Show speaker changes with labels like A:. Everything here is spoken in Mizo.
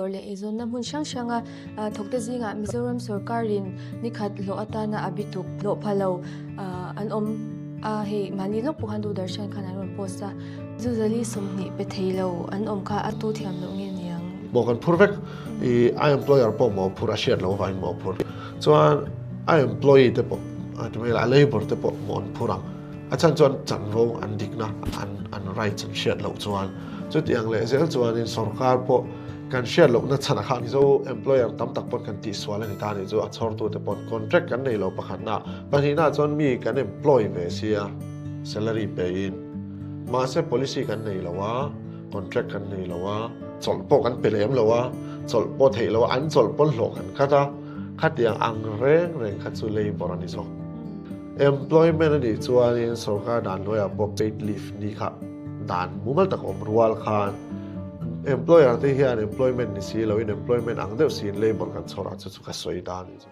A: Dawr leh eizawnna hmun hrang hranga thawkte zingah Mizoram sorkarin nikhat hlawh atana a bituk hlawh pha lo an awm a, hei mahni lawk pawh khan Doordarshan khan an rawn post a. Zuzali 20 pe thei lo an awm kha a tu thiam loh nge niang?
B: Maw kan phur vek i a employer pawh maw phur a hriat loh avangin maw phur chuan a employee te pawh ti mai ila a labour te pawh maw an phur ang a chhan chuan chanvo an dikna an an rights an hriat loh chuan chutiang leh zel chuanin sorkar pawh Kan hriat lohna chhanah kha Mizo employer tam tak pawn kan tihsual a ni ta a nih chu, a chhawrtute pawn contract kan nei lo pakhatna, pahnihna chuan mi kan employ ve sia salary pe in mahse policy kan nei lo a, contract kan nei lo a, chawlh pawh kan pe lem lo a, chawlh pawh theih lo a, an chawlh pawn hlawh kan cut a, khatiang ang reng reng kha chu labour a ni zawk. Employment a nih chuanin sorkar dan hnuaiah pawh paid leave ni kha dan mumal tak awm rual khan employer te hian employment ni si loin employment ang deuh siin labour kan chhawr a, chu chu ka sawi ta a nih chu.